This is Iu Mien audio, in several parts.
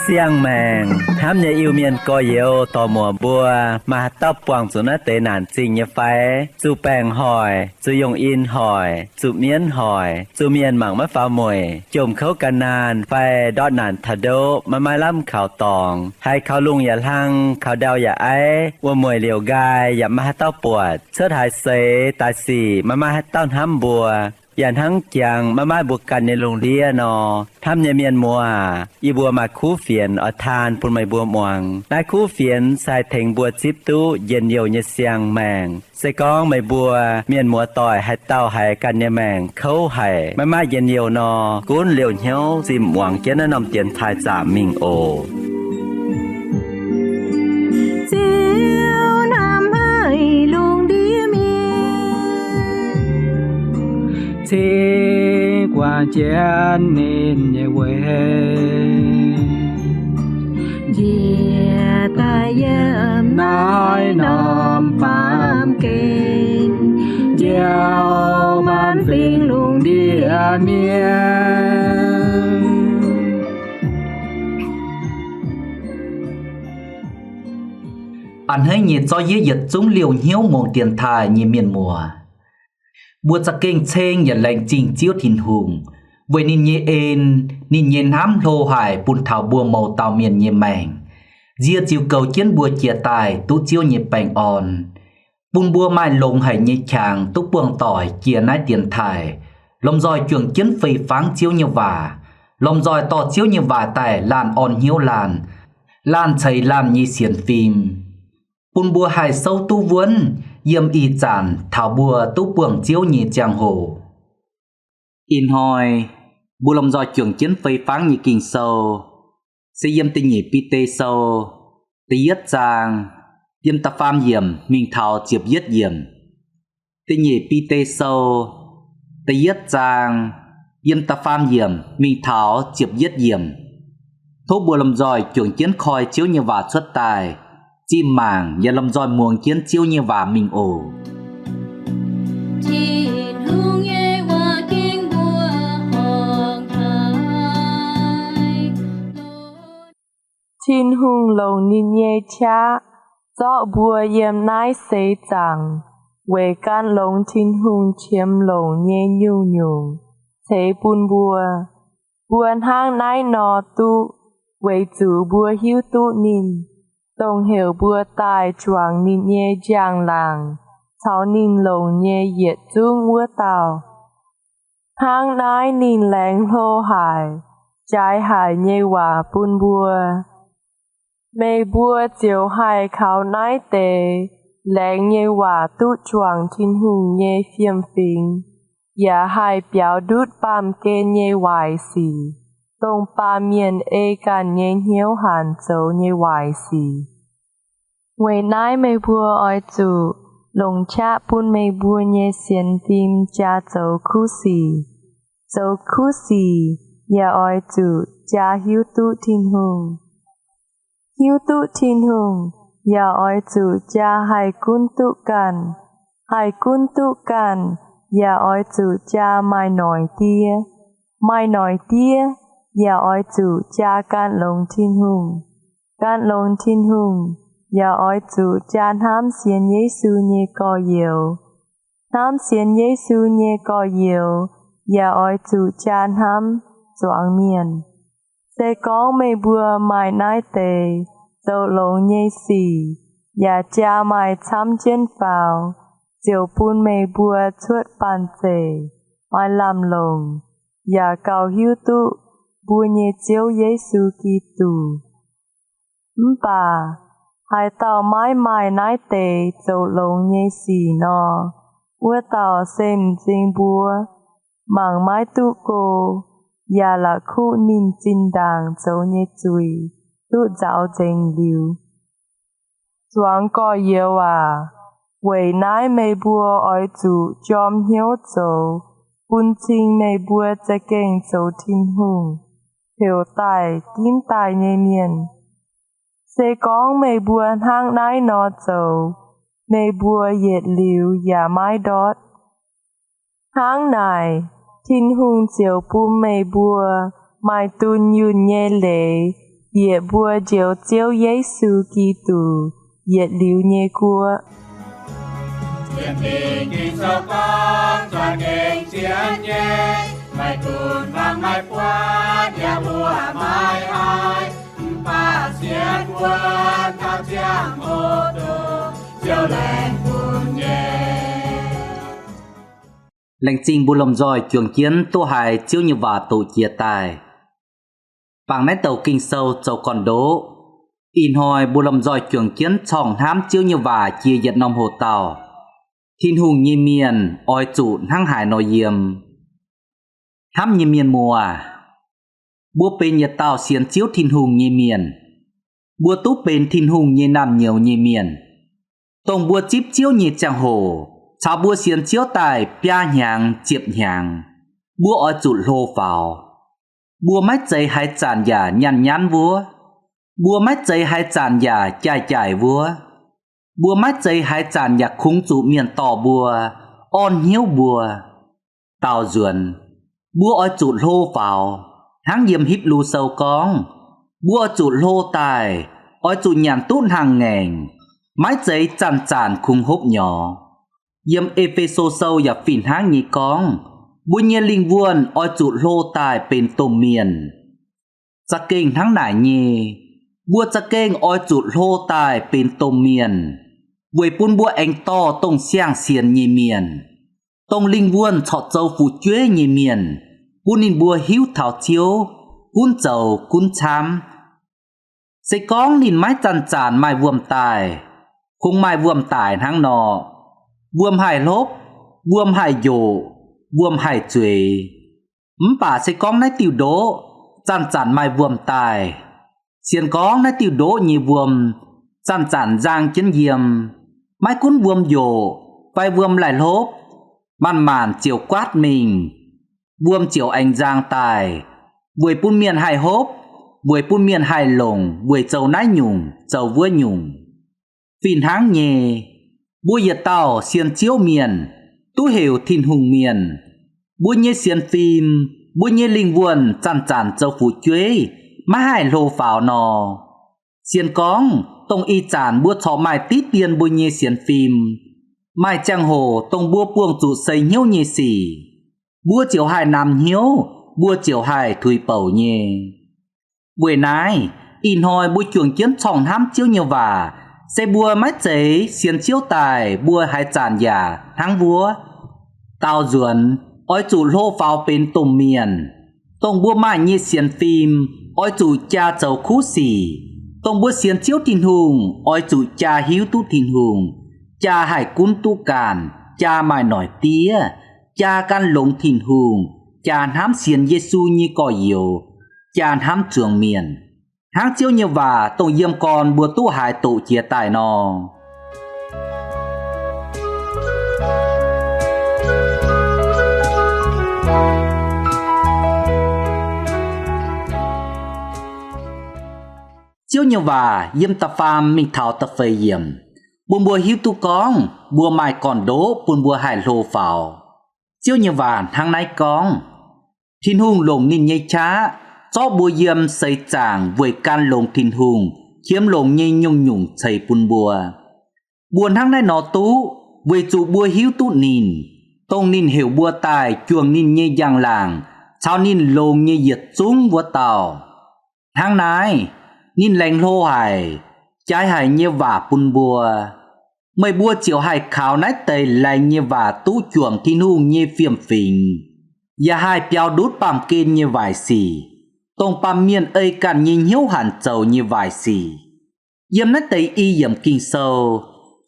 Siang-maengc hnamv nyei Iu-Mienh gorx-youz dorc-muoc mbuo, maaih haaix dauh buangh zuqc naaiv deix naanc zingh nyei fai? Zuqc baengc hoic, zuqc yungh in hoic, zuqc mienv hoic, zuqc mienh mangc maiv faaux mueic, jomc kouv gan naanh fai ndortv naanc taux ndoqv maiv maaih lamh kaux dorngx, haiz kaux lungh yaac hlang, kaux ndau yaac aiv, wuom-mueic liouc nqaai yaac maiv maaih haaix dauh buatc, cuotv haaix seix daaih sic maiv maaih haaix dauh hnamv mbuo, yaac hnangv jangx maiv maaih mbuo ganh nyei lungh ndiev nor. Hnamv nyei mienh muoz aac, yie mbuo maaih kuv fienx oix taan bun meih mbuo muangx. Naaiv kuv fienx se haih tengx mbuo zipv duqv njien-youh nyei siang-maengc. Se gorngv meih mbuo mienh muoz-doic haaix dauh haiz ganh nyei maengc kouv haic, maiv maaih njien-youh nor, gunv liouh hnyouv zinh muangx jienv naaiv norm dienx taaih zaamc mingh oc. Ziouv hnamv haic lungh ndiev mienh, cingx guangc jienv ninh nyei weic, njiec daaih yiem naaiv norm baamh gen, njoux maanc fingx lungh ndiev mienh. A'hneiv nyei zorqv yie yietc zungv liouh hnyouv muangx dienx taaih nyei mienh muoz, mbuo za'gengh ceng yaac laengz zingh Ziouv Tin-Hungh weic ninh nyei en, ninh nyei hnamv hlo haic bun taux mbuo mouz dauh mienh nyei maengc, nzie ziux goux jienv mbuo jiex daaih duqv Ziouv nyei baengh orn, bun mbuo maaih longx haic nyei qangx duqv buangh doic jiex naaiv dienx taaih, lomh nzoih juangc jienv fei fangv Ziouv nyei waac, lomh nzoih dorh Ziouv nyei waac daaih laanh orn hnyouv laanh, laanh ceix laanh nyei sienx fim, bun mbuo haih souv duqv wuonv yiem ih zanc taux mbuo duqv buangh Ziouv nyei ziangh hoc. Ih hnoi mbuo lomh nzoih juangc jienv fei fangv nyei Ging-Sou se yiem Da'nyeic Bide Sou da'yietv zaang, yiem da'faam yiemc mingh taux ziepc yietv yiemc. Da'nyeic Bide Sou da'yietv zaang, yiem da'faam yiemc mingh taux ziepc yietv yiemc. Tov mbuo lomh nzoih juangc jienv koi Ziouv nyei waac cuotv daaih, zinh mangc yaac lomh nzoih muangx jienv Ziouv nyei waac mingh oc. Tin-Hungh nyei waac gengh mbuo horngc haic. Tin-Hungh longc ninh nyei qaqv zorqv mbuo yiem naaiv seix zaangc, weic gan longx Tin-Hungh qiemx longc nyei nyungc-nyungc ceix bun mbuo. Mbuo hnangv naaiv nor duqv weic zuqc mbuo hiuv duqv ninh, dongh heuc mbuo daaih juangc ninh nyei njang-laangc caux ninh longc nyei yietc zungv wuov dauh. Hnangv naaiv ninh laengz hlo haic, jaaix haic nyei waac bun mbuo. Meih mbuo ziouc haih kaux naaiv deix laengz nyei waac duqv juangc Tin-Hungh nyei fiem-fingx, yaac haih biaux ndutv baamh gen nyei waaic sic, dongh baamh mienh ei ganh nyei hnyouv hanc zoux nyei waaic sic. Weic naaiv meih mbuo oix zuqc longc qaqv bun meih mbuo nyei sienx fim jaa zoux kuv sic. Zoux kuv sic yaac oix zuqc jaa hiuv duqv Tin-Hungh. Hiuv duqv Tin-Hungh yaac oix zuqc jaa haih gunv duqv ganh. Haih gunv duqv ganh yaac oix zuqc jaa maaih noic diev. Maaih noic diev yaac oix zuqc jaa gan longx Tin-Hungh. Gan longx Tin-Hungh yaac oix zuqc jaa hnamv sienx Yesu nyei gorx-youz. Hnamv sienx Yesu nyei gorx-youz yaac oix zuqc jaa hnamv zuangx mienh. Se gorngv meih mbuo maaih naaiv deix zoux longx nyei sic yaac jaa maaih camv jienv faaux, ziouc bun meih mbuo cuotv banh zeic, maaih lamh longc, yaac gauh hiuv duqv mbuo nyei Ziouv Yesu Giduc. Mv baac haaix dauh maiv maaih naaiv deix zoux longx nyei sic nor, wuov dauh se m'zing mbuo, mangc maiv duqv go, yaac la'kuqv ninh zinh ndaangc zoux nyei zuiz duqv nzaaux nzengc liuz. Zuangx gorx-youz aac, weic naaiv meih mbuo oix zuqc jorm hnyouv zoux, bun cing meih mbuo za'gengh zoux Tin-Hungh heuc daaih ginv daaih nyei mienh. Se gorngv meih mbuo hnangv naaiv nor zoux, meih mbuo yietc liuz yaac maiv ndortv. Hnangv naaic, Tin-Hungh ziouc bun meih mbuo maaih dunh yunh nyei leiz bieqc mbuo Njoux Ziouv Yesu Giduc yietc liuz nyei guoqv. Laengz zingh mbuo lomh nzoih juangc jienv duqv haiz Ziouv nyei waac doqc jiex daaih. Bangc naaiv douc Ging-Sou zoux gorn-ndoqv. Ih hnoi mbuo lomh nzoih juangc jienv corngh hnamv Ziouv nyei waac jiex yietc norm hoc-dauh. Tin-Hungh nyei mienh oix zuqc hnangv haaix nor yiem? Hnamv nyei mienh muoz, mbuo benx yietc dauh sienx Ziouv Tin-Hungh nyei mienh. Mbuo duqv benx Tin-Hungh nyei naamh nyouz nyei mienh. Dongh mbuo zipv Ziouv nyei ziangh hoc caux mbuo sienx Ziouv daaih biaa hnyangx ziepc hnyangx, mbuo oix zuqc hlo faaux. Mbuo maiv zeiz haaix zanc yaac nyanc nyanv wuov. Mbuo maiv zeiz haaix zanc yaac jaaix-jaaix wuov. Mbuo maiv zeiz haaix zanc yaac kungx zuqc mienh dorh mbuo, orn hnyouv mbuo. Daaux nzuonx, mbuo oix zuqc hlo faaux, hnangv yiem Hipv^lu Sou gorngv, mbuo oix zuqc hlo daaih, oix zuqc nyanc duqv hnaangx-ngaengc, maiv zeiz zanc-zanc kungx hopv nyorx. Yiem E^fe^so Sou yaac fih hnangv nyei gorngv, mbuo nyei lingh wuonh oix zuqc hlo daaih benx domh mienh. Za'gengh hnangv naaic nyei, mbuo za'gengh oix zuqc hlo daaih benx domh mienh, weic bun mbuo aengx dorh dongh siang-sienx nyei mienh, dongh lingh wuonh corc zoux fu'jueiv nyei mienh, bun ninh mbuo hiuv taux Ziouv, gunv zoux gunv camv. Se gorngv ninh maiv zanc-zanc maaih wuom-daaih, kungx maaih wuom-daaix hnangv nor, wuom haih hlopv, wuom haih njoqc, wuom haih zueiz. Mv baac se gorngv naaiv diuh ndoqv zanc-zanc maaih wuom-daaih, sienx gorngv naaiv diuh ndoqv nyei wuom zanc-zanc nzang jienv yiem, maiv gunv wuom njoqc fai wuom laih hlopv, manc-manc ziouc guaatv mingh, wuom ziouc aengx nzang daaih, weic bun mienh haih hopv, weic bun mienh haih longc weic zoux naaiv nyungc zoux wuov nyungc. Fih hnangv nyei, mbuo yietc dauh sienx Ziouv mienh, duqv heuc Tin-Hungh mienh, mbuo nyei sienx fim, mbuo nyei lingh wuonh zanc-zanc zoux fu'jueiv, maiv haih hlo faaux nor, sienx gorngv dongh ih zanc mbuo corc maaih diqv dien mbuo nyei sienx fim, maaih ziangh hoc dongh mbuo buangh zuqc seix hnyouv nyei sic, mbuo ziouc haih namx hnyouv, mbuo ziouc haih tuix bouc nyei. Weic naaiv, ih hnoi mbuo juangc jienv corngh hnamv Ziouv nyei waac, se mbuo maiv zeiz sienx Ziouv daaih mbuo haaix zanc yaac hnangv wuov. Daaux nzuonx, oix zuqc hlo faaux benx domh mienh. Dongh mbuo maaih nyei sienx fim oix zuqc jaa zoux kuv sic. Dongh mbuo sienx Ziouv Tin-Hungh oix zuqc jaa hiuv duqv Tin-Hungh, jaa haih gunv duqv ganh, jaa maaih noic diev, jaa gan longx Tin-Hungh, jaa hnamv sienx Yesu nyei gorx-youz, jaa hnamv zuangx mienh, hnangv Ziouv nyei waac dongh yiem gorn mbuo duqv haiz doqc jiex daaih nor. Ziouv nyei waac yiem da'faam mingh taux da'feix yiemc, bun mbuo hiuv duqv gorngv mbuo maaih gorn-ndoqv bun mbuo haih hlo faaux. Ziouv nyei waac hnangv naaiv gorngv, Tin-Hungh longc ninh nyei qaqv zorqv mbuo yiem seix zaangc weic gan longx Tin-Hungh qiemx longc nyei nyungc-nyungc ceix bun mbuo. Mbuo hnangv naaiv nor duqv weic zuqc mbuo hiuv duqv ninh, dongh ninh heuc mbuo daaih juangc ninh nyei njang-laangc caux ninh longx nyei yietc zungv wuov dauh. Hnangv naaiv, ninh laengz hlo haic, jaaix haic nyei waac bun mbuo. Meih mbuo ziouc haih kaux naaiv deix laengz nyei waac duqv juangc Tin-Hungh nyei fiem-fingx, yaac haih biaux ndutv baamh gen nyei waaic sic, dongh baamh mienh ei ganh nyei hnyouv hanc zoux nyei waaic sic. Yiem naaiv deix i yiemc Ging-Sou,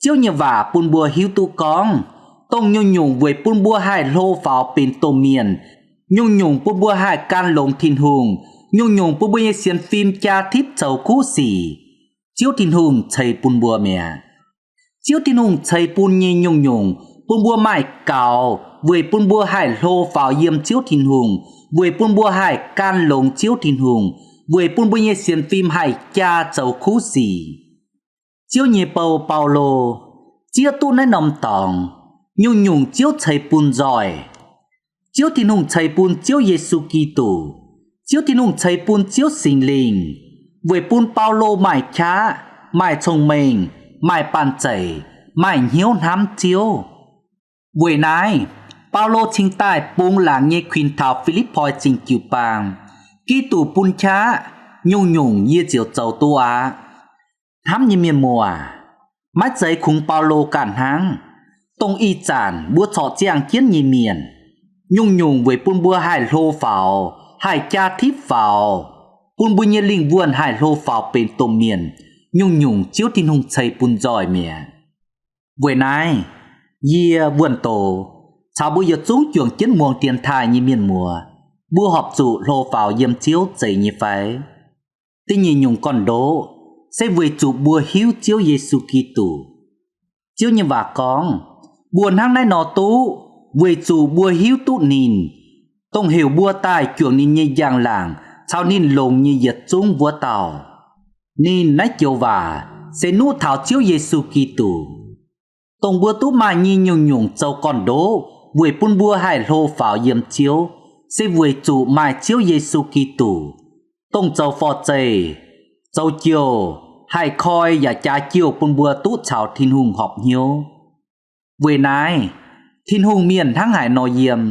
Ziouv nyei waac bun mbuo hiuv duqv gorngv, dongh nyungc-nyungc weic bun mbuo haih hlo faaux benx domh mienh, nyungc-nyungc bun mbuo haih gan longx Tin-Hungh, nyungc-nyungc bun mbuo nyei sienx fim jaa tipv coux kuv sic, Ziouv Tin-Hungh ceix bun mbuo mi'aqv. Ziouv Tin-Hungh ceix bun nyei nyungc-nyungc bun mbuo maaih gaux weic bun mbuo haih hlo faaux yiem Ziouv Tin-Hungh, weic bun mbuo haih gan longx Ziouv Tin-Hungh, weic bun mbuo nyei sienx fim haih jaa zoux kuv sic. Ziouv nyei bou, Baulo, zieqv duqv naaiv norm dorngx, nyungc-nyungc Ziouv ceix bun nzoih. Ziouv Tin-Hungh ceix bun Ziouv Yesu Giduc. Ziouv Tin-Hungh ceix bun Ziouv Singx Lingh, weic bun Baulo maaih qaqv, maaih cong-mengh, maaih banh zeic, maaih hnyouv hnamv Ziouv. Weic naaiv, Baulo cingx daaih bungx laangc nyei kuinx taux Fi^lipv^poi Zingh Jiu-Baang, Giduc bun qaqv, nyungc-nyungc yie ziouc zoux duqv aqv. Hnamv nyei mienh muoz, maiv zeiz kungx Baulo ganh hnangv. Dongh ih zanc mbuo corc ziangh jienv nyei mienh, nyungc-nyungc weic bun mbuo haih hlo faaux, haih jaa tipv faaux, bun mbuo nyei lingh wuonh haih hlo faaux benx domh mienh, nyungc-nyungc Ziouv Tin-Hungh ceix bun nzoih mi'aqv. Weic naaiv, yie, Wuonh Doz, caux mbuo yietc zungv juangc jienv muangx dienx taaih nyei mienh muoz, mbuo horpc zuqc hlo faaux yiem Ziouv zeiz nyei fai? Da'nyeic nyungc gorn-ndoqv se weic zuqc mbuo hiuv Ziouv Yesu Giduc. Ziouv nyei waac gorngv, mbuo hnangv naaiv nor duqv weic zuqc mbuo hiuv duqv ninh, dongh heuc mbuo daaih juangc ninh nyei njang-laangc caux ninh longx nyei yietc zungv wuov dauh. Ninh naaiv joux waac se nuqv taux Ziouv Yesu Giduc. Dongh mbuo duqv maaih nyei nyungc-nyungc zoux gorn-ndoqv weic bun mbuo haih hlo faaux yiem Ziouv, se weic zuqc maaih Ziouv Yesu Giduc, dongh zoux forv-zeih, zoux jouh, haih koi yaac jaax jouh bun mbuo duqv caux Tin-Hungh horpc hnyouv. Weic naaiv, Tin-Hungh mienh hnangv haaix nor yiem,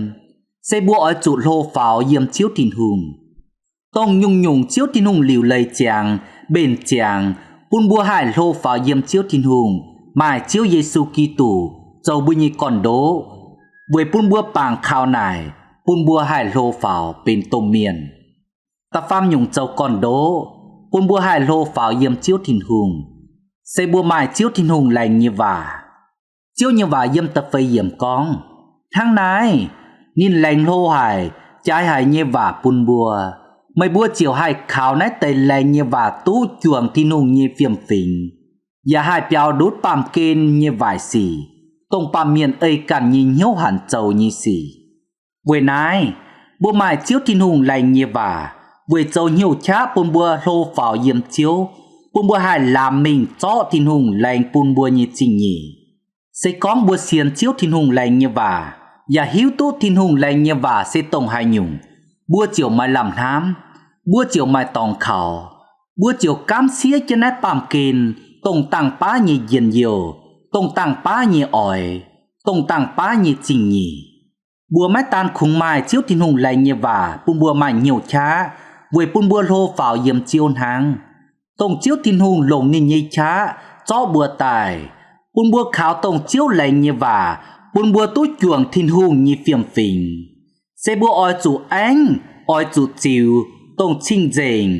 se mbuo oix zuqc hlo faaux yiem Ziouv Tin-Hungh. Dongh nyungc-nyungc Ziouv Tin-Hungh liuc leiz ziangx, mbenc ziangx, bun mbuo haih hlo faaux yiem Ziouv Tin-Hungh, maaih Ziouv Yesu Giduc zoux mbuo nyei gorn-ndoqv, weic bun mbuo bangc kaux naaic, bun mbuo haih hlo faaux benx domh mienh. Da'faam nyungc zoux gorn-ndoqv bun mbuo haih hlo faaux yiem Ziouv Tin-Hungh, se mbuo maaih Ziouv Tin-Hungh laengz nyei waac. Ziouv nyei waac yiem da'feix yiemc gorngv, hnangv naaiv, ninh laengz hlo haic, jaaix haic nyei waac bun mbuo. Meih mbuo ziouc haih kaux naaiv deix laengz nyei waac duqv juangc Tin-Hungh nyei fiem-fingx, yaac haih biaux ndutv baamh gen nyei waaic sic, dongh baamh mienh ei ganh nyei hnyouv hanc zoux nyei sic. Weic naaiv, mbuo maaih Ziouv Tin-Hungh laengz nyei waac weic zoux hnyouv qaqv bun mbuo hlo faaux yiem Ziouv, bun mbuo haih laamx mingh zorqv Tin-Hungh laengz bun mbuo nyei zingh nyeic. Se gorngv mbuo sienx Ziouv Tin-Hungh laengz nyei waac, yaac hiuv duqv Tin-Hungh laengz nyei waac se dongh haaix nyungc, mbuo ziouc maaih lamh hnamv, mbuo ziouc maaih dorngx kaux, mbuo ziouc gaamv siev jienv naaiv baamh gen, dongh dangh baav nyei njien-youh, dongh dangh baav nyei oix, dongh dangh baav nyei zingh nyeic. Mbuo maiv daan kungx maaih Ziouv Tin-Hungh laengz nyei waac bun mbuo maaih hnyouv qaqv weic bun mbuo hlo faaux yiem Ziouv hnangv. Dongh Ziouv Tin-Hungh longc ninh nyei qaqv zorqv mbuo daaih, bun mbuo kaux dongh Ziouv laengz nyei waac, bun mbuo duqv juangc Tin-Hungh nyei fiem-fingx. Se mbuo oix zuqc aengv, oix zuqc ziux dongh cing-nzengc,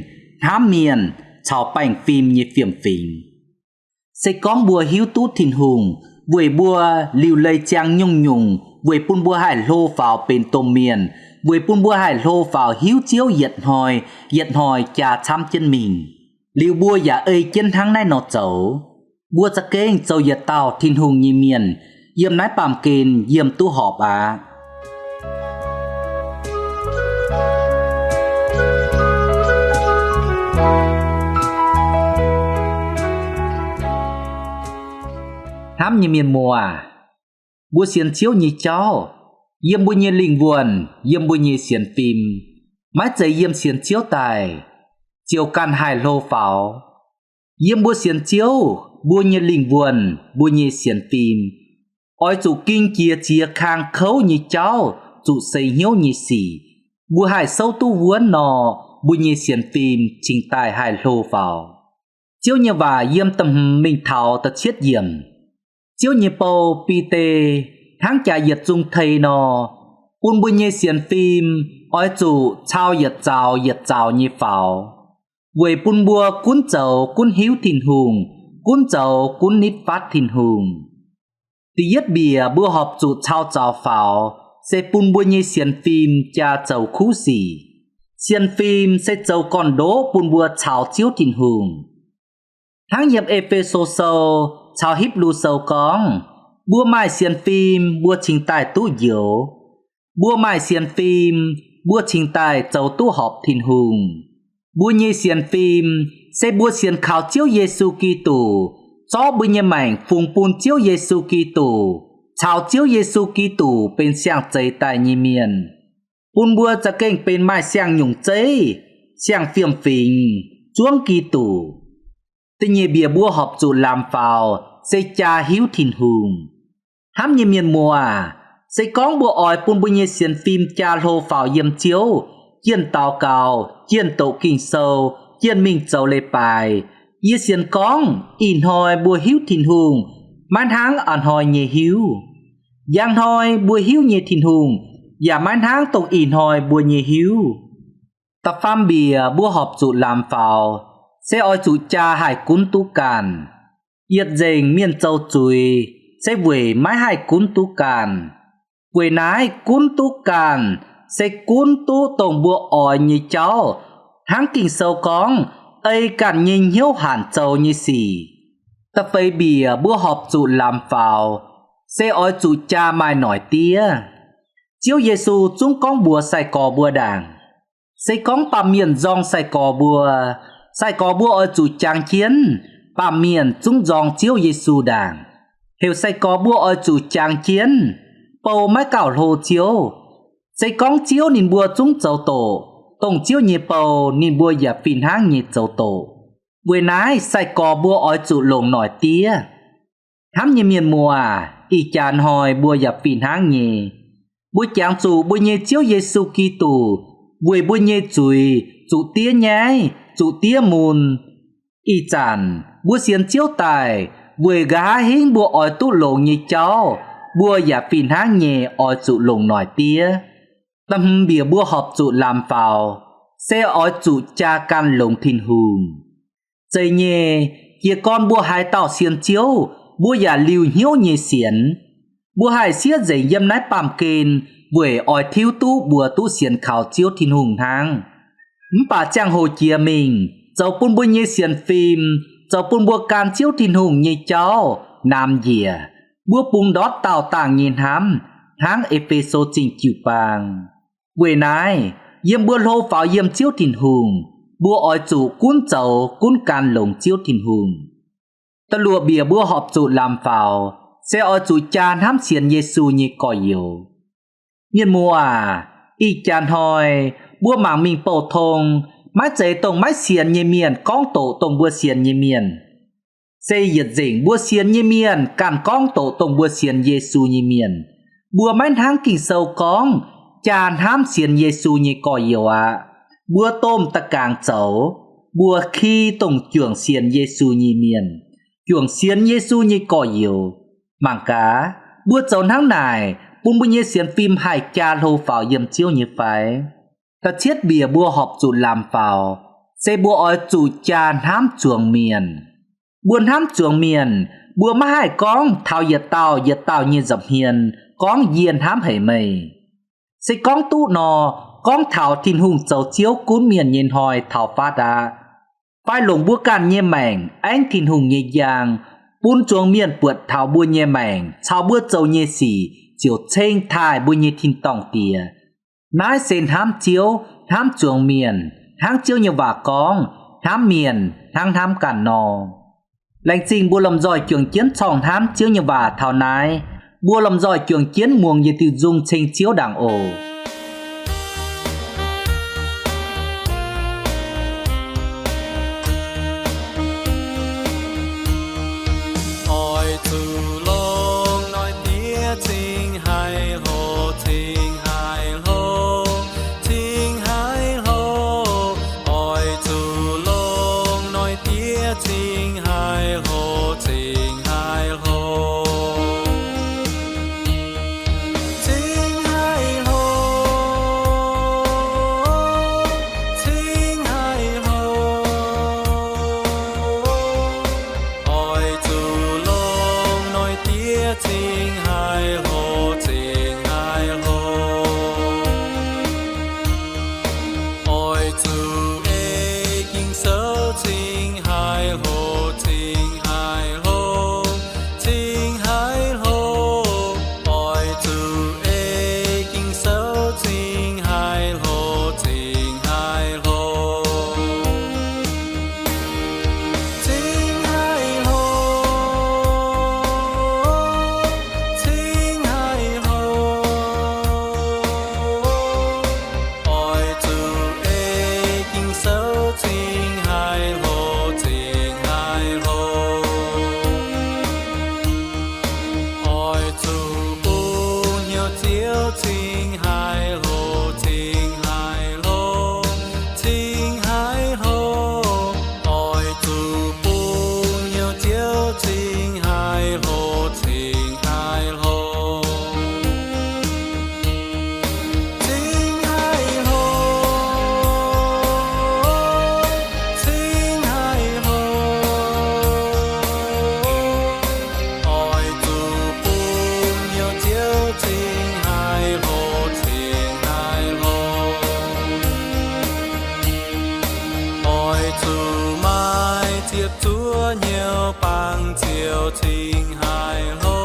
hnamv mienh, caux baengh fim nyei fiem-fingx. Se gorngv mbuo hiuv duqv Tin-Hungh weic mbuo liuc leiz ziangx nyungc-nyungc weic bun mbuo haih hlo faaux benx domh mienh, weic bun mbuo haih hlo faaux hiuv Ziouv yietc hnoi yietc hnoi jaa camv jienv mingh, liuz mbuo yaac ei jienv hnangv naaiv nor zoux, mbuo za'gengh zoux yietc dauh Tin-Hungh nyei mienh yiem naaiv baamh gen yiem duqv horpc aqv. Hnamv nyei mienh muoz, mbuo sienx Ziouv nyei jauv, yiem mbuo nyei lingh wuonh, yiem mbuo nyei sienx fim, maiv zeiz yiem sienx Ziouv daaih ziouc ganh haih hlo faaux. Yiem mbuo sienx Ziouv, mbuo nyei lingh wuonh, mbuo nyei sienx fim, oix zuqc ging jiex ziex kang kouv nyei jauv, zuqc seix hnyouv nyei sic, mbuo haih souv duqv wuonv nor, mbuo nyei sienx fim cingx daaih haih hlo faaux. Ziouv nyei waac yiem da'hmz mingh taux da'cietv yiemc. Ziouv nyei bou, Bide, hnangv jaax yietc zung tei nor, bun mbuo nyei sienx fim oix zuqc cau yietc zaux yietc zaux nyei faaux, weic bun mbuo gunv zoux gunv hiuv Tin-Hungh, gunv zoux gunv nitv fatv Tin-Hungh. Da'yietv mbiec mbuo horpc zuqc cau zaux faaux se bun mbuo nyei sienx fim jaa zoux kuv sic. Sienx fim se zoux gorn-ndoqv bun mbuo caux Ziouv Tin-Hungh. Hnangv yiem E^fe^so Sou caux Hipv^lu Sou gorngv, mbuo maaih sienx fim mbuo cingx daaih duqv njoux. Mbuo maaih sienx fim, mbuo cingx daaih zoux duqv horpc Tin-Hungh. Mbuo nyei sienx fim se mbuo sienx kaux Ziouv Yesu Giduc, zorqv mbuo nyei maengc fungx bun Ziouv Yesu Giduc, caux Ziouv Yesu Giduc benx siang-zeix daaih nyei mienh, bun mbuo za'gengh benx maaih siang-nyungc zeiv, siang-fiem-fingx, zuangv Giduc. Da'nyeic mbiec mbuo horpc zuqc lamz faaux se jaa hiuv Tin-Hungh. Hnamv nyei mienh muoz, se gorngv mbuo oix bun mbuo nyei sienx fim jaa hlo faaux yiem Ziouv, jienh daux gaux, jienh doqc Ging-Sou, jienh mingh zoux leiz-baaix, yie sienx gorngv ih hnoi mbuo hiuv Tin-Hungh maiv hnangv a'hnoi nyei hiuv. Njang hnoi mbuo hiuv nyei Tin-Hungh yaac maiv hnangv dongh ih hnoi mbuo nyei hiuv. Da'faam mbiec mbuo horpc zuqc lamz faaux se oix zuqc jaa haih gunv duqv ganh. Yietc nzengc mienh zoux zuiz se weic maiv haih gunv duqv ganh. Weic naaiv gunv duqv ganh se gunv duqv dongh mbuo oix nyei jauv, hnangv Ging-Sou gorngv, ei ganh nyei hnyouv hanc zoux nyei sic. Da'feix mbiec mbuo horpc zuqc lamz faaux se oix zuqc jaa maaih noic diev. Ziouv Yesu zungv gorngv mbuox sai-gorx mbuo ndaangc, se gorngv baamh mienh nzorng sai-gorx mbuo, sai-gorx mbuo oix zuqc jangx jienv baamh mienh zungv nzorng Ziouv Yesu ndaangc. Heuc sai-gorx mbuo oix zuqc jangx jienv, bou maiv gauh hlo Ziouv. Se gorngv Ziouv ninh mbuo zungv zoux doqc dongh Ziouv nyei bou, ninh mbuo yaac fih hnangv nyei zoux doqc. Weic naaiv sai-gorx mbuo oix zuqc longc noic diev. Hnamv nyei mienh muoz, ih jaax hnoi mbuo yaac fih hnangv nyei. Mbuo jangx zuqc mbuo nyei Ziouv Yesu Giduc weic mbuo nyei zuiz zuqc diev nyaiv, zuqc diev mun. Ih zanc mbuo sienx Ziouv daaih, weic nqa'haav hingv mbuo oix duqv longx nyei jauv, mbuo yaac fih hnangv nyei oix zuqc longc noic diev. Da'hmz mbiec mbuo horpc zuqc lamz faaux se oix zuqc jaa gan longx Tin-Hungh. Zeiz nyei, jiez gorn mbuo haaix dauh sienx Ziouv, mbuo yaac liuz hnyouv nyei sienx. Mbuo haih siev nzengc yiem naaiv baamh gen weic oix tiuv duqv mbuo duqv sienx kaux Ziouv Tin-Hungh hnangv. Mv baac ziangh hoc jiex mingh, zoux bun mbuo nyei sienx fim, zoux bun mbuo gan Ziouv Tin-Hungh nyei jauv naamx njiec, mbuo bungx ndortv daauh dangh nyei hnamv, hnangv E^fe^so Zingh jiu-baang. Weic naaiv, yiem mbuo hlo faaux yiem Ziouv Tin-Hungh, mbuo oix zuqc gunv zoux gunv gan longx Ziouv Tin-Hungh. Da'luoqc mbiec mbuo horpc zuqc lamz faaux se oix zuqc jaa hnamv sienx Yesu nyei gorx-youz. Mienh muoz aac, ih jaax hnoi mbuo mangc mingh bouh tong, maiv zeiz dongh maiv sienx nyei mienh gorngv doqc dongh mbuo sienx nyei mienh. Se yietc nzengc mbuo sienx nyei mienh ganh gorngv doqc dongh mbuo sienx Yesu nyei mienh. Mbuo maiv hnangv Ging-Sou gorngv, jaa hnamv sienx Yesu nyei gorx-youz aqv. Mbuo domh da'gaangc zoux, mbuo ki dongh juangc sienx Yesu nyei mienh, juangc sienx Yesu nyei gorx-youz. Mangc gaax, mbuo zoux hnangv naaic bun mbuo nyei sienx fim haih jaa hlo faaux yiem Ziouv nyei fai? Da'cietv mbiec mbuo horpc zuqc lamz faaux se mbuo oix zuqc jaa hnamv zuangx mienh. Mbuo hnamv zuangx mienh, mbuo maiv haih gorngv taux yietc dauh yietc dauh nyei nza'hmien gorngv yie hnamv haic meih. Se gorngv duqv nor, gorngv taux Tin-Hungh zoux Ziouv gunv mienh nyei hnoi taux fatv aqv. Fai longc mbuo ganh nyei maengc aengv Tin-Hungh nyei njang, bun zuangx mienh buatc taux mbuo nyei maengc caux mbuo zoux nyei sic ziouc ceng taaih mbuo nyei tin-dorngh Diex. Naaiv se hnamv Ziouv, hnamv zuangx mienh, hnangv Ziouv nyei waac gorngv, hnamv mienh hnangv hnamv ganh nor. Laengz zingh mbuo lomh nzoih juangc jienv corngh hnamv Ziouv nyei waac taux naaiv. Mbuo lomh nzoih juangc jienv muangx yietc diuh nzung ceng Ziouv ndaangc oc. Oix zuqc longc noic diev cingx haiz hlo, cingx haiz hlo, cingx haiz hlo. Oix zuqc longc noic diev cingx haiz hlo, cingx haiz hlo, cingx haiz hlo, cingx haiz hlo. Oix zuqc longc noic diev cingx haiz hlo, cingx haiz hlo. Oix zuqc ei Ging-Sou cingx haiz hlo, cingx haiz Ziepc zuoqv hnyouv bangc ziouc cingx haih hlo,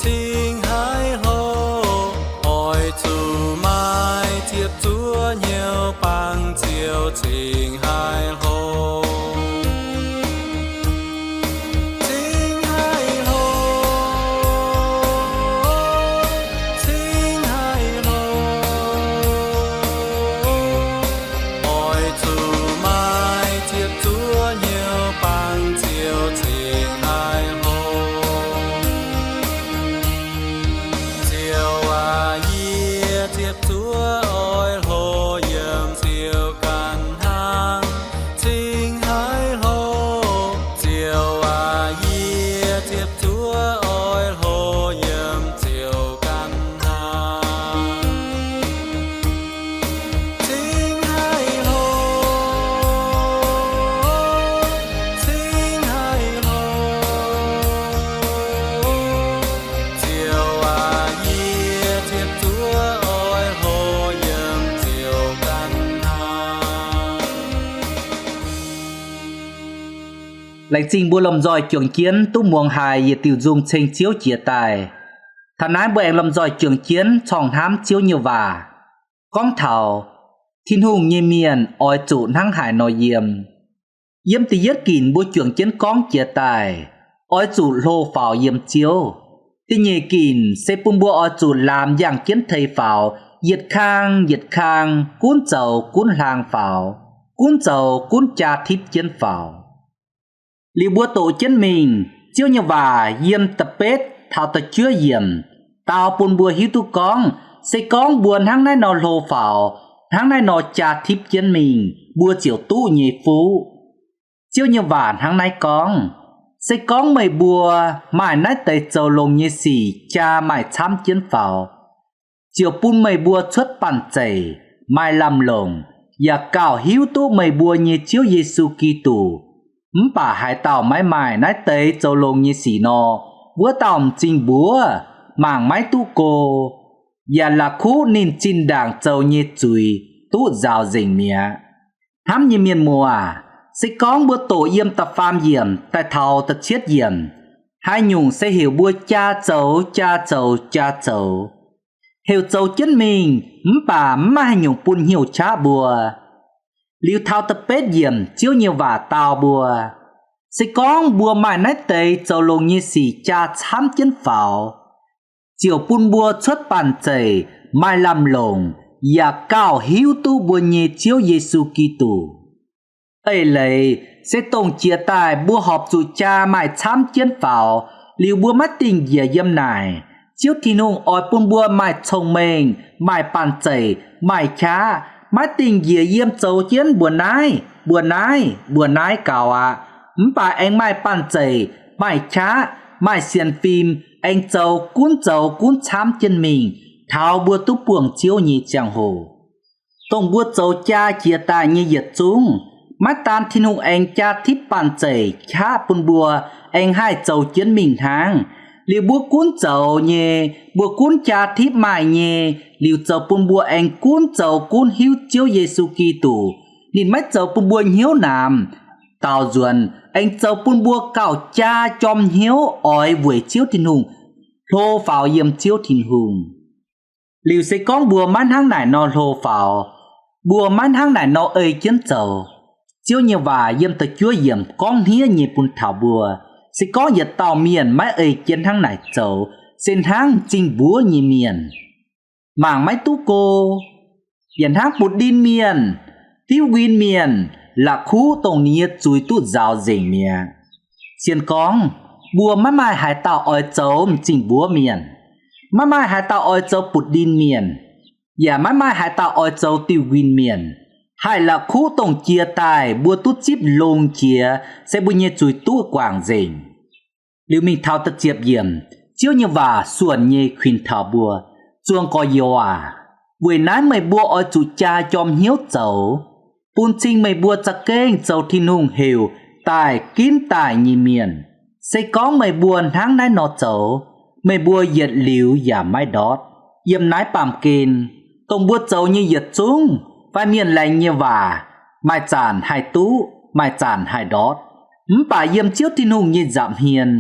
cingx haih hlo. Oix zuqc maaih ziepc zuoqv hnyouv bangc ziouc cingx haih hlo. Cingx haih hlo, cingx haih hlo. Oix zuqc maaih ziepc zuoqv hnyouv bangc ziouc cingx haih hlo. Ziouv aac, yie ziepc zuoqv oix hlo yiem ziouv ganh hnangv, cingx haih hlo. Ziouv aac, yie ziepc zuoqv oix hlo yiem ziouv ganh hnangv, cingx haih hlo, cingx haih hlo. Ziouv aac, yie ziepc zuoqv oix hlo yiem ziouv ganh hnangv. Laengz zingh mbuo lomh nzoih juangc jienv duqv muangx haiz yietc diuh nzung ceng Ziouv jiex daaih. Taux naaiv mbuo aengx lomh nzoih juangc jienv corngh hnamv Ziouv nyei waac. Gorngv taux Tin-Hungh nyei mienh oix zuqc hnangv haaix nor yiem. Yiem da'yietv ginc mbuo juangc jienv gorngv jiex daaih, oix zuqc hlo faaux yiem Ziouv. Da'nyeic ginc se bun mbuo oix zuqc laamx yangh jienv tei faaux, yietc kang yietc kang gunv zoux gunv hlang faaux, gunv zoux gunv jaa tipv jienv faaux. Liuz mbuo doqc jienv mingh, Ziouv nyei waac yiem da'betv taux da'juov yiemc dau bun mbuo hiuv duqv gorngv, se gorngv mbuo hnangv naaiv nor hlo faaux, hnangv naaiv nor jaa tipv jienv mingh, mbuo ziouc duqv nyei fuqv. Ziouv nyei waac hnangv naaiv gorngv, se gorngv meih mbuo maaih naaiv deix zoux longx nyei sic jaa maaih camv jienv faaux, ziouc bun meih mbuo cuotv banh zeic, maaih lamh longc, yaac gauh hiuv duqv meih mbuo nyei Ziouv Yesu Giduc. Mv baac haaix dauh maiv maaih naaiv deix zoux longx nyei sic nor, wuov dauh m'zing mbuox, mangc maiv duqv go, yaac la'kuqv ninh zinh ndaangc zoux nyei zuiz duqv nzaaux nzengc mi'aqv. Hnamv nyei mienh muoz, se gorngv mbuo doqc yiem da'faam yiemc daaih taux da'cietv yiemc, haaix nyungc se heuc mbuo jaa zoux, jaa zoux, jaa zoux, heuc zoux jienv mingh, mv baac mv maaih haaix nyungc bun hnyouv qaqv mbuo. Liuz taux da'betv yiemc Ziouv nyei waac dau mbuo, se gorngv mbuo maaih naaiv deix zoux longx nyei sic jaa camv jienv faaux, ziouc bun mbuo cuotv banh zeic, maaih lamh longc, yaac gauh hiuv duqv mbuo nyei Ziouv Yesu Giduc. Eix leiz se dongh jiex daaih mbuo horpc zuqc jaa maaih camv jienv faaux, liuz mbuo maiv dingh njiec yiem naaic. Ziouv Tin-Hungh oix bun mbuo maaih cong-mengh, maaih banh zeic, maaih qaqv, maiv dingh njiec yiem zoux jienv mbuo naaiv, mbuo naaiv, mbuo naaiv gaux aqv. Mv baac aengx maaih banh zeic, maaih qaqv, maaih sienx fim, aengx zoux gunv zoux gunv camv jienv mingh, taux mbuo duqv buangh Ziouv nyei ziangh hoc. Dongh mbuo zoux jaa jiex daaih nyei yietc zungv, maiv daan Tin-Hungh aengx jaa tipv banh zeic qaqv bun mbuo aengx haih zoux jienv mingh hnangv. Liuz mbuo gunv zoux nyei, mbuo gunv jaa tipv maaih nyei, liuz zoux bun mbuo aengx gunv zoux gunv hiuv Ziouv Yesu Giduc. Ninh maiv zoux bun mbuo hnyouv namx daaux nzuonx, aengx zoux bun mbuo gauh jaa jorm hnyouv oix weic Ziouv Tin-Hungh hlo faaux yiem Ziouv Tin-Hungh. Liuz se gorngv mbuo maiv hnangv naaic nor hlo faaux, mbuo maiv hnangv naaic nor ei jienv zoux, Ziouv nyei waac yiem da'juov yiemc gorngv hniev nyei bun taux mbuo, se gorngv yietc dauh mienh maiv ei jienv hnangv naaic zoux, se hnangv m'zing mbuox nyei mienh, mangc maiv duqv go, yaac hnangv butv-ndin mienh, diuv nquin mienh, la'kuqv dongh ninh nyei zuiz duqv nzaaux nzengc mi'aqv. Sienx gorngv, mbuo maiv maaih haaix dauh oix zoux m'zing mbuox mienh, maiv maaih haaix dauh oix zoux butv-ndin mienh, yaac maiv maaih haaix dauh oix zoux diuv nquin mienh, haih la'kuqv dongh jiex daaih mbuo duqv zipv longx jiex se mbuo nyei zuiz duqv guangc nzengc. Liuz mingh taux da'ziepc yiemc, Ziouv nyei waac suonc nyei kuinx taux mbuo, Zuangx gorx-youz aac, weic naaiv meih mbuo oix zuqc jaa jorm hnyouv zoux, bun cing meih mbuo za'gengh zoux Tin-Hungh heuc daaih ginv daaih nyei mienh. Se gorngv meih mbuo hnangv naaiv nor zoux, meih mbuo yietc liuz yaac maiv ndortv. Yiem naaiv baamh gen, dongh mbuo zoux nyei yietc zungv fai mienh laengz nyei waac, maaih zanc haih duqv, maaih zanc haih ndortv. Mv baac yiem Ziouv Tin-Hungh nyei nza'hmien,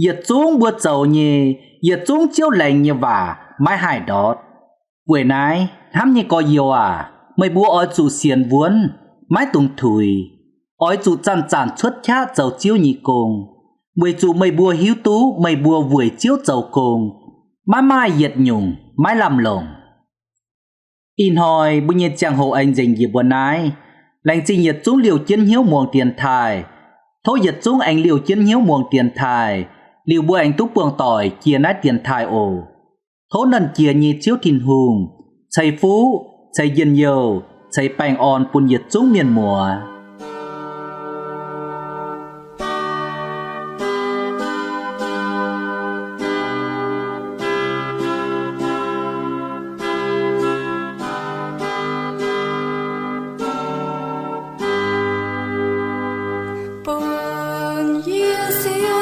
yietc zungv mbuo zoux nyei, yietc zungv Ziouv laengz nyei waac maiv haih ndortv. Weic naaiv, hnamv nyei gorx-youz aac, meih mbuo oix zuqc sienx wuonv, maiv dungx tuix. Oix zuqc zanc-zanc cuotv qaqv zoux Ziouv nyei gong, weic zuqc meih mbuo hiuv duqv meih mbuo weic Ziouv zoux gong, maiv maaih yietc nyungc maiv lamh longc. Ih hnoi mbuo nyei ziangh hoc aengx nzengc njiec mbuo naaiv. Laengz zingh yietc zungv liouh jienv hnyouv muangx dienx taaih. Tov yietc zungv aengx liouh jienv hnyouv muangx dienx taaih, liuz mbuo aengx duqv buangh doic jiex naaiv dienx taaih oc. Tov Nernh Jiex nyei Ziouv Tin-Hungh ceix fuqv ceix njien-youh ceix baengh orn bun yietc zungv mienh muoz. Bun yie siou